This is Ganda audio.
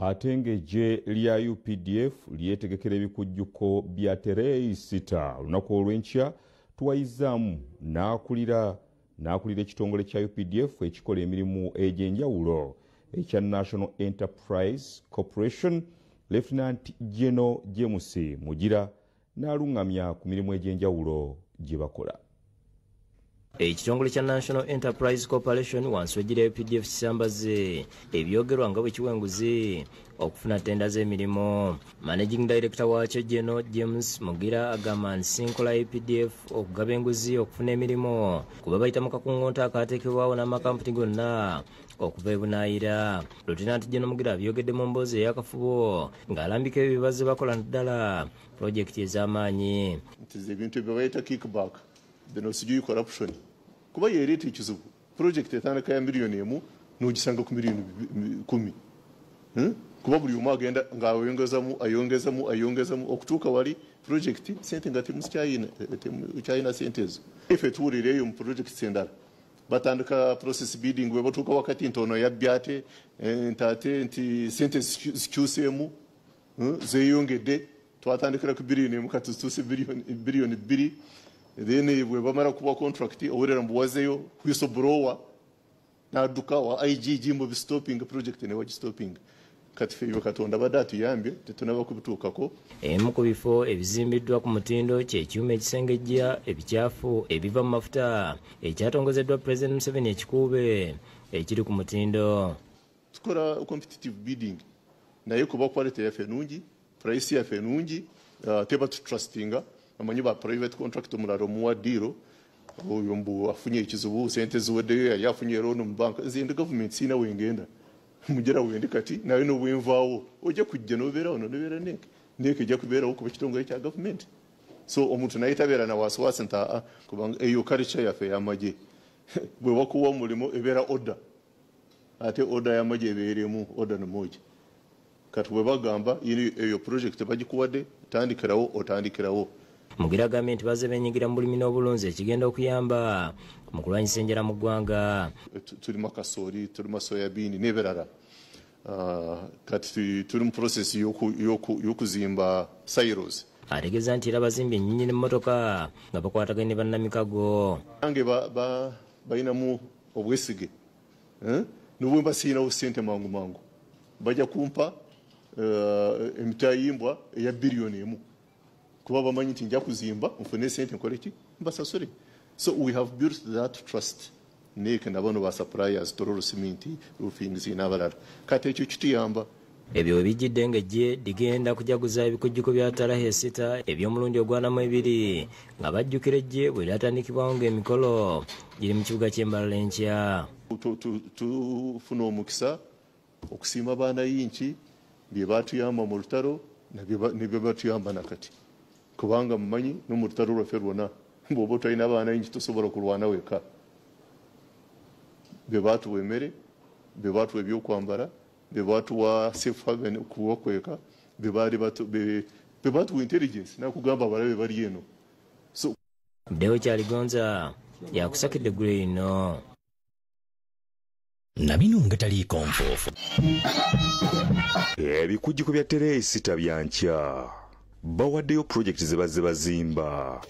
Ate ng'eggye lya UPDF lyetegekera ebikujjuko bya Tereyi 6 olunaku olw'enkya, tuwayizaamu n'akulira ekitongole kya UPDF ekikola emirimu egy'enjawulo ekya National Enterprise Corporation, Lieutenant General James Mugira, n'alungamya ku mirimu egy'enjawulo gye bakola. Ekitongole kya National Enterprise Corporation wansi w'eggira UPDF kisambaze ebyogerwa nga bwe kiwa enguzi okufuna ttenda z'emirimu. Managing Director waakyo General James Mugira agamba nti si nkola UPDF okugaba enguzi okufuna emirimu, kuba bayita mu kakungonta akaateekebwawo n'amakampuni gonna okuva e Bunaayira. Lieutenant General Mugira abyogedde mu mboozi ey'akafubo ng'alambika ebyo bye bazze bakola naddala pulojekiti ez'amaanyi. Nti ebintu bye bayita kickback bino sijui corruption, kuba yereeta ekizibu. Project etandika ya miliyoni 1 n'ogisanga ku miliyoni 10, Kuba buli omu agenda ng'ayongezamu, ayongezamu, ayongezamu okutuuka wali project sente nga temukyayina sente ezo. Ife tuwulira eyo mu projects endala batandika process bidding, bwe batuuka wakati nti ono yabbye, ate nti ate nti sente zikyuseemu, zeeyongedde, twatandikira ku biliyoni 1, kati zituuse biliyoni 2. Then bwe bamala kuba contract, owulira mbu wazeyo whistleblower n'adduka wa IGG mu stopping project ne wagi stopping. Kati ffe Katonda badde atuyambye, tetunaba kubituukako. Emu ku bifo ebizimbiddwa ku mutindo kyekyuma ekisengejja ebikyafu ebiva mu mafuta ekyatongozeddwa Pulezidenti Museveni ekikuube ekiri ku mutindo. Tukola competitive bidding, naye kuba quality yaffe nungi, price yaffe nungi, teba tutrustinga. Amanyi ba private contract, omulala omuwa deal, oyo mbu afunye ekizibu, sente ziweddeyo, yali afunye loan mu banka. Nze ndi gavumenti, siina wengenda mugera wendi kati, naye nobwenvaawo ojja kujja nobeerawo nobeera NEC. NEC ejja kubeerawo kuba kitongole kya gavumenti. So omuntu naye tabeera na wasiwasi nti aa, kubanga eyo culture yaffe ey'amagye, bwe bakuwa omulimu ebeera order, ate order y'amagye ebeeremu order nomoja. Kati bwe bagamba eyo project bagikuwadde, tandikirawo, otandikirawo. Mugira agambye nti bazze beenyigira mu bulimi n'obulunzi ekigenda okuyamba mu kulwanyisa enjala mu ggwanga. Tulima kasooli, tulima soyabiini n'ebirala. Kati tuli mu process y'okuzimba silos. Ategeeza nti era bazimbye ennyonyi n'emmotoka nga bakwataganye ne bannamikago. Nange balinamu obwesige, nobwe mba siyinawo ssente, mangu mangu bajja kumpa emitayimbwa eya biliyoni 1, kuba bamanyi nti nja kuzimba nfune sente nkole ki, mbasasule. So we have built that trust NEC nabano ba suppliers, Tororo Cement, roofings n'abalala. Kati ekyo kituyamba. Ebyo webijjidde ng'eggye ligenda kujaguza ebikujjuko bya Tarahe 6 eby'omulundi ogwanamu ebiri, nga bajjukira eggye bwe lyatandikibwawo, ng'emikolo giri mu kibuga ky'Embalala enkya. Tufuna omukisa okusiima banayinki bye batuyamba mu lutalo ne bye batuyamba nakati, kubanga mumanyi no mu lutalo lwaffe lwonna bw'oba otolina banayinki tosobola kulwana wekka. Bye batuwa emmere, bye batuwa ebyokwambala, bye batuwa safe haven kubakweka, bye batuwa intelligence nakugamba abalabe bali eno. So Deo Kyaligonza yakusakidde eggulo lino. Na bino nga taliiko nfuufu. Ebikujjuko bya Tereyi 6 byankya, bawaddeyo pulojekiti ze bazze bazimba.